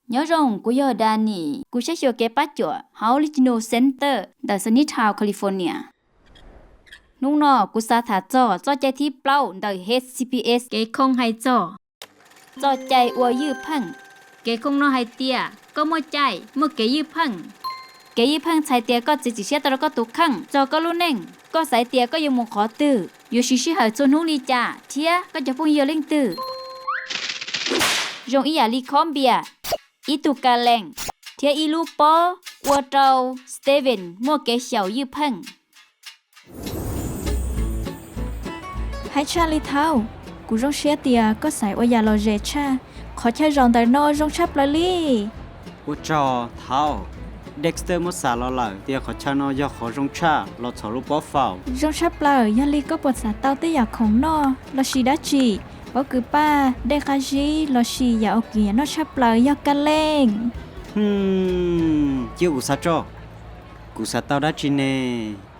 Nyob zoo, kuv yog Danny, kuv saib xyuas kev pab cuam hauv Regional Center ntawm Sunnytown, California. Hnub no kuv xav tham txog txoj cai thib plaub ntawm H C P S kev khoo hais txog txoj cai ua ywj pheej. Kev khoo no hais tias koj muaj cai muaj kev ywj pheej. Kev ywj pheej txhais tias koj txiav txim siab tau rau koj tus kheej txog koj lub neej, koj xav tias koj yuav mus qhov twg, yuav siv sij hawm txhua hnub li cas, thiab koj cov phooj ywg yog leej twg. Zoo ib yam li khob npias, ib tug ka lees, thiab ib lub pob ua rau Steven muaj kev xyaum ywj pheej. Haib tshaj li thaub, kuv zoo siab tias koj xaiv ua yam lom zem tshaj. Qhov chaw zaum ntawm no zoo tshaj plaws li. Ua tsaug thaub, Dexter muab xa los lawm tias qhov chaw no yog qhov zoo tshaj los txhom lub pob faus. Zoo tshaj plaws, yog li koj puas xav tau tej yam khoom noj lossis dab tsi? Pob kws paj, dej qab zib lossis yam ua kiv noj tshaj plaws yog ka lees. Cia kuv xav tso, kuv xav tau dab tsi ne?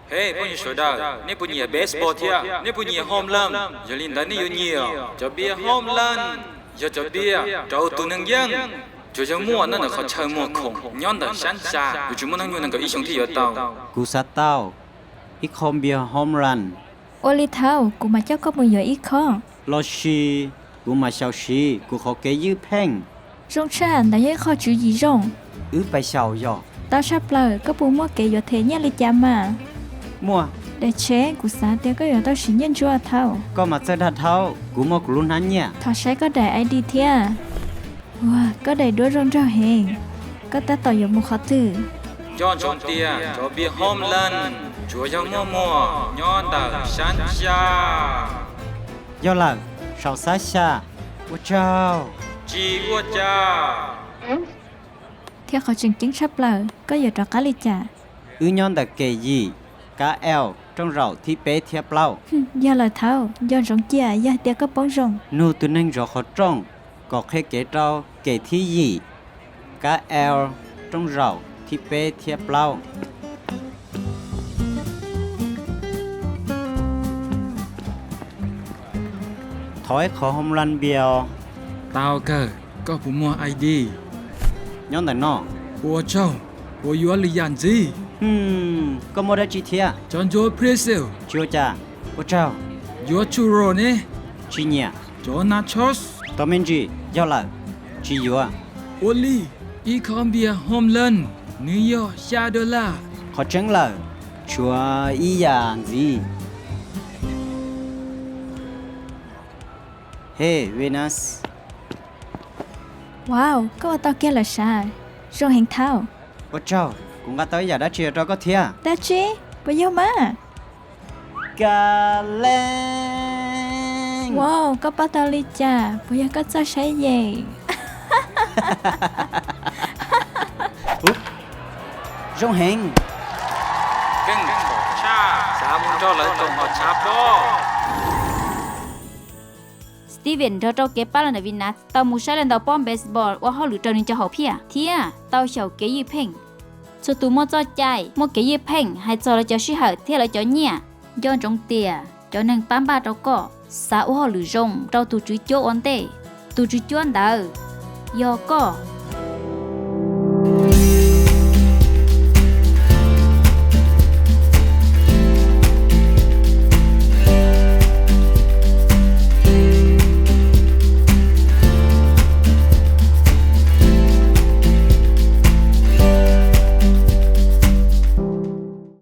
Hej phooj ywg sawv daws, nej puas nyiam baseball thiab? Nej puas nyiam home run? Yog li ntawd nej yuav nyiam cov npias home run, yog cov npias rau tus neeg yeej. Tsuas yog muaj nyob ntawm qhov chaw muag khoom nyob ntawm sab xya, yuav tsum muaj hnub nyoog nees nkaum ib xyoo thiaj yuav tau. Kuv xav tau ib qho npias home run. Ua li thaub, kuv mam coj koj mus yuav ib khob. Lossis kuv mam xyaum siv kuv qhov kev ywj pheej. Zoo tshaj, ntawd yog ib qho tswv yim zoo. Wb pais xyaum yog. Tau tshaj plaws, koj puas muaj kev yuav them nyiaj li cas mas? Muaj. Daim tsheb, kuv xav tias koj yuav tau siv nyiaj ntsuag thaub. Koj mas txawj dag thaub, kuv muaj kuv lub hnab nyiaj. Thov saib koj daim I D thiab. Ua, koj daim duab zoo nraug heev. Koj tab tom yuav mus qhov twg? Nco ntsoov tias cov npias home run tsuas yog muaj muag nyob ntawm sab xya. Yog lawm, saum sab xya. Ua tsaug. Tsis ua cas. Thiab qhov tseem ceeb tshaj plaws, koj yuav rov qab li cas? Wb nyob ntawm kem yim, kab L, rooj zaum thib peb thiab plaub. Yog lawm thaub, nco ntsoov cia yog hais tias koj poob zoo. Nug tus neeg zov qhov rooj kom qhia kev rau kem thib yim, kab L, rooj zaum thib peb thiab plaub. Thov ib qho home run npias. Tau kawg, koj puas muaj I D? Nyob ntawm no. Ua tsaug, puas yuav lwm yam ntxiv? Koj muaj dab tsi thiab? Cov ntsuav pretzel. Tsis ua cas. Ua tsaug. Yuav churro ne? Tsis nyiam. Cov nachos. Tos me ntsis, yog lawm. Tsis yuav. Ua li, ib khob npias home run, nws yog xya dollar. Qhov tseeb lawm, tshuav ib yam ntxiv. Hey Venus. Wow, koj ua tau kiag lawm sav. Zoo heev thaub. Ua tsaug, kuv nqa tau ib yam dab tsi rau koj thiab. Dab tsi? Puas yog mas? Ka lees. Wow, koj pab tau li cas? Puas yog koj txawj saib yes? Zoo heev. Keej tshaj, xav mus nrog lawv koom haum tshav pob. Steven nrog rau kev pab los ntawm Venus tau mus saib lawv ntaus pob baseball ua hauj lwm raws nws cov hom phiaj thiab tau xyaum kev ywj pheej. Txhua tus muaj txoj cai muaj kev ywj pheej hais txog lawv cov sij hawm thiab lawv cov nyiaj. Nco ntsoov tias cov neeg pab npaj rau koj xav ua hauj lwm zoo rau tus tswv cuab ua ntej. Tus tswv cuab ntawd yog koj.